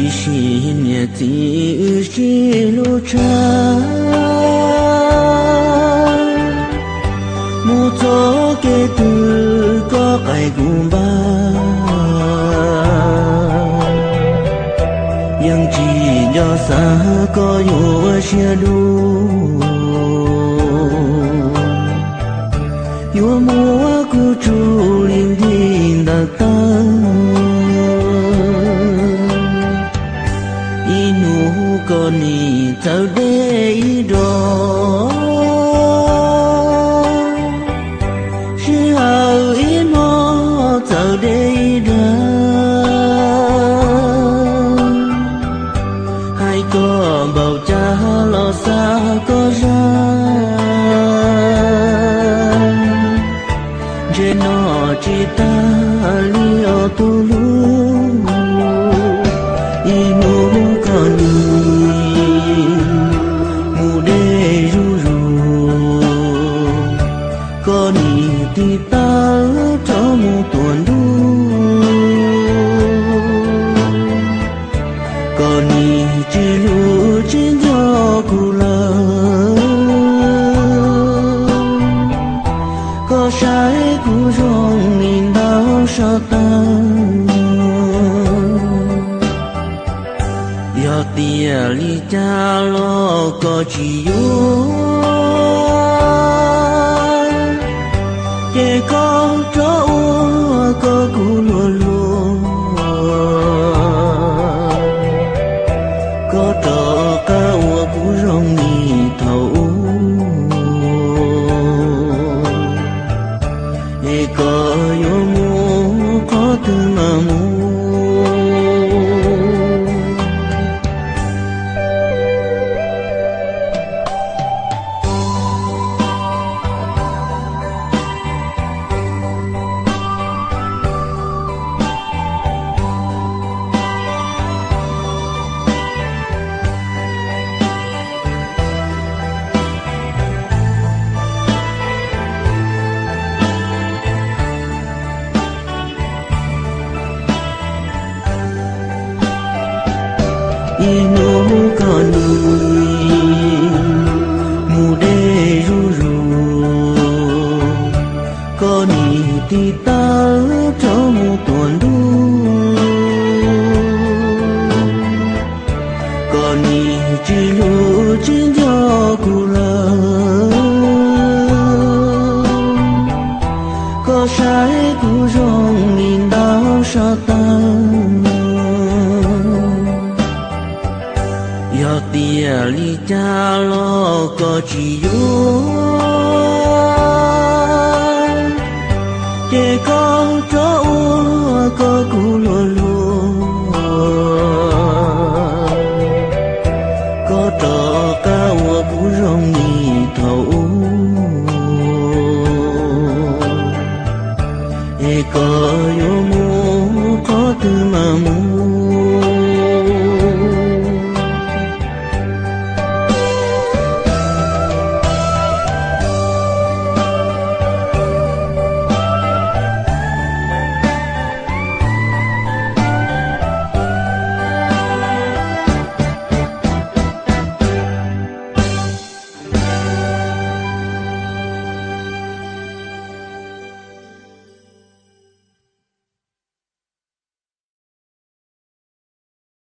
Ib sim niam txiv wb sib hlub tshaj, mus txoj kev twg koj qaim kuv npaj, yeej tsis nco xav koj yuav ua siab dub, yuav muab kuv tsuj li nti ntawm taw. Ib hnub koj nim txawv deb ib dag, sij hawm ib hmo txawv deb ib dag. Hais koj npaum cas los xav koj zaj, ntshe noj tsis tag li os tus hlub. Ib hnub koj nim mus deb zuj zus, koj nim tig taw rov mus tuam ntuj, koj nim tsis hlub tsis nco kuv lawm. Koj saib kuv zoo li ntau sab taw, yog tiag li cas los koj tsis yuav, ces koj rov ua koj kuv luag luag, koj rov qab ua kuv zoo li thaum ub, es koj yuav mus qhov twg mas mus. Ib hnub koj nim mus deb zuj zus, koj nim tig taw rov mus tuam ntuj, koj nim tsis hlub tsis nco kuv lawm. Koj saib kuv zoo li ntau sab taw, yog tiag li cas los koj tsis yuav, ces koj rov ua koj kuv luag luag, koj rov qab ua kuv zoo li thaum ub, es koj yuav mus qhov twg mas mus.